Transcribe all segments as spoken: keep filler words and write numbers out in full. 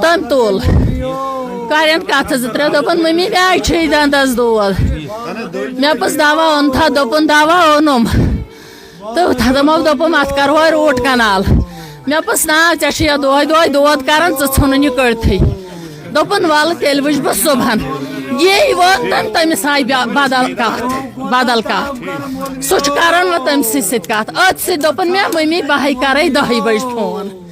تٔمۍ تُل۔ کَرٮ۪ن کَتھٕ زٕ ترٛےٚ، دوٚپُن، "مٔمی، مےٚ چھُے دَنٛدَس دود۔" مےٚ پوٚز دَوا اوٚن تھا، دوٚپُن، "دَوا اوٚنُم۔" تہٕ تھَدَمو دوٚپُن، "اَتھ کَرہوے root canal۔" مےٚ پوٚز، "نا، ژےٚ چھُ یَتھ دۄہَے دۄہَے دود کَران، ژٕ ژھٕنُن یہِ کٔڑتھٕے۔" دوٚپُن، "وَلہٕ تیٚلہِ وٕچھِ بہٕ صُبحَن۔" یی ووت تٔمۍ، تٔمِس آیہِ بیا-، بدل کَتھ، بدل کَتھ۔ سُہ چھُ کَران وۄنۍ تٔمۍ سٕے سۭتۍ کَتھ۔ أتھۍ سۭتۍ دوٚپُن مےٚ، "مٔمی، بہٕ ہَے کَرَے دَہہِ بَجہِ فون۔"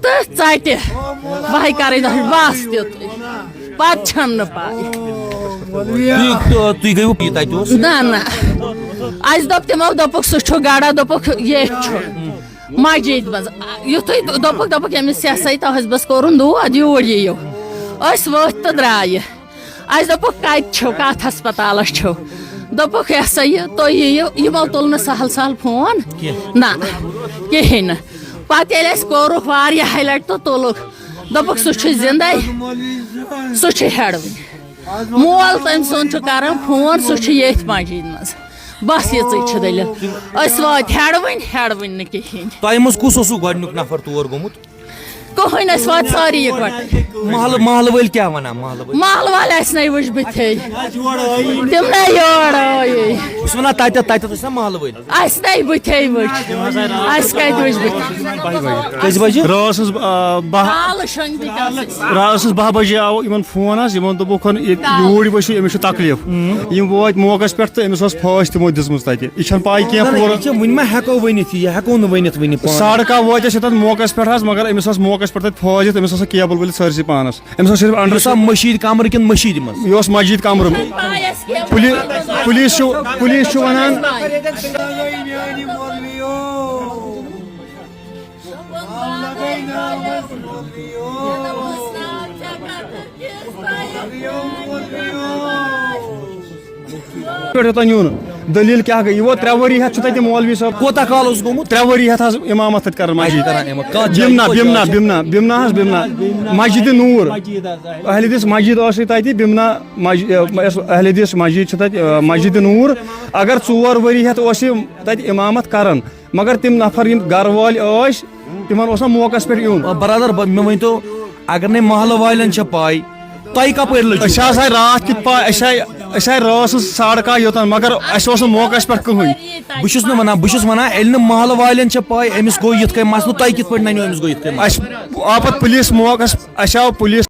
تہٕ ژَٹہِ۔ وہے کَرٕنۍ دَپھ بَس تیُتُے۔ پَتہٕ چھَم نہٕ پَے۔ تُہۍ تُہۍ گٔیوٕ یہِ تَتہِ اوس؟ نہ، نہ۔ اَسہِ دوٚپ تِمو، دوٚپُکھ، "سُہ چھُ گڑا"، دوٚپُکھ، "ییٚتھۍ چھُ مسجد منٛز۔" یُتھُے دوٚپُکھ، دوٚپُکھ، "ییٚمِس یہِ ہسا یہِ تۄہہِ بس کوٚرُن دود، یوٗرۍ یِیِو۔" أسۍ ؤتھۍ تہٕ درٛایہِ۔ اَسہِ دوٚپُکھ، "کَتہِ چھِو، کَتھ ہسپتالَس چھِو؟" دوٚپُکھ، "یہِ ہسا یہِ، تُہۍ یِیِو۔" یِمو تُل نہٕ سہل سہل فون۔ نہ، کِہیٖنۍ نہٕ۔ پَتہٕ ییٚلہِ اَسہِ کوٚرُکھ واریاہہِ لَٹہِ تہٕ تُلُکھ۔ دوٚپُکھ، "سُہ چھُ زِندَے، سُہ چھُ ہٮ۪ڈوٕنۍ۔" مول تٔمۍ سُنٛد چھُ کَران فون، سُہ چھُ ییٚتھۍ مسجد منٛز۔ بَس یِژٕے چھِ دٔلیٖل۔ أسۍ وٲتۍ ہٮ۪ڈوٕنۍ، ہٮ۪ڈوٕنۍ نہٕ کِہیٖنۍ۔ تۄہہِ منٛز کُس اوسوٕ گۄڈٕنیُک نفر تور گوٚمُت؟ کٕہٕنۍ، أسۍ واتہٕ سٲری یِکوَٹَے۔ محلہٕ محلہٕ وٲلۍ کیٛاہ وَنان؟ محلہٕ وٲلۍ؟ محلہٕ وٲلۍ اَسہِ نَے وٕچھ بٕتھے۔ تِم نَے یور آیے۔ بہٕ چھُس وَنان، تَتٮ۪تھ تَتٮ۪تھ ٲسۍ نا محلہٕ وٲلۍ؟ اَسہِ نَے بٕتھے وٕچھ۔ اَسہِ کَتہِ وٕچھ بٕتھِ؟ کٔژِ بجہِ؟ رٲژ ہٕنٛز، آ، باہ۔ حالہٕ شۄنٛگۍ تہِ کَتھ؟ رٲژ ہٕنٛز باہ بجے آو یِمن فون حظ، یِمن دوٚپُکھ، "ہن یہِ یوٗرۍ ؤسِو، أمِس چھُ تکلیف۔" یِم وٲتۍ موقعس پٮ۪ٹھ تہٕ أمِس ٲس پھٲسۍ تِمو دِژمٕژ تَتہِ۔ یہِ چھَنہٕ پَے کینٛہہ نہ، نہ، پوٗرٕ۔ یہِ چھِ وٕنہِ ما ہٮ۪کو ؤنِتھ، یہِ ہٮ۪کو نہٕ ؤنِتھ وٕنہِ پانہٕ۔ ساڑٕ کاہ وٲتۍ أسۍ ییٚتٮ۪تھ موقعس پٮ۪ٹھ حظ، مگر أمِس ٲس موقعس پٮ۪ٹھ تَتہِ فٲسۍ دِتھ، أمِس ٲس سۄ کیبل ؤلِتھ سٲرسٕے پانَس۔ أمِس ٲس صرف یہِ اوسا understand۔ مٔشیٖد کمرٕ کِنہٕ مٔشیٖد منٛز؟ یہِ اوس مسجد کمرٕ۔ پُلی-، پُلیٖس چھُ، پُلیٖس چھُ وَنان۔ پٮ۪ٹھ یوٚتام نیوٗ نہٕ۔ دٔلیٖل کیٛاہ گٔے؟ یہِ ووت ترٛےٚ ؤری ہٮ۪تھ چھُ تَتہِ مولوی صٲب۔ کوتاہ کال اوس گوٚمُت؟ ترٛےٚ ؤری ہٮ۪تھ حظ اِمامت تَتہِ کران مسجد۔ کران اِمامت۔ کَتھ جایہِ؟ بِمنا، کَتھ بِمنا، جایہِ؟ بِمنا، بِمنا حظ، بِمنا۔ مسجد نوٗر۔ اہلِ حدیث مسجد ٲسٕے تَتہِ، بِمنا مج-، اہلِ حدیث مسجد چھِ تَتہِ، مسجد نوٗر۔ اگر ژور ؤری ہٮ۪تھ اوس یہِ تَتہِ اِمامت کران، مگر تِم نفر یِم گرٕ وٲلۍ ٲسۍ، تِمن اوس نہ موقعس پٮ۪ٹھ یُن۔ آ، برادر، بہ-، مےٚ ؤنۍ تو، اگر نے محلہٕ والٮ۪ن چھےٚ پاے، تۄہہِ کپٲرۍ لٔج؟ أسۍ حظ آے راتھ کہِ پا-، أسۍ آے، أسۍ آے رٲژ ہٕنٛز ساڑٕ کاہ یوٚتن، مگر اَسہِ اوس نہٕ موقعس پٮ۪ٹھ کٕہٕنۍ۔ بہٕ چھُس نہٕ وَنان، بہٕ چھُس وَنان، ییٚلہِ نہٕ محلہٕ والٮ۪ن چھےٚ پاے، أمِس گوٚو یِتھ کٔنۍ مسلہٕ، تۄہہِ کِتھ پٲٹھۍ نَنیو أمِس گوٚو یِتھ کٔنۍ مسلہٕ؟ اَسہِ آو پتہٕ پُلیٖس موقعس، اَسہِ آو پُلیٖس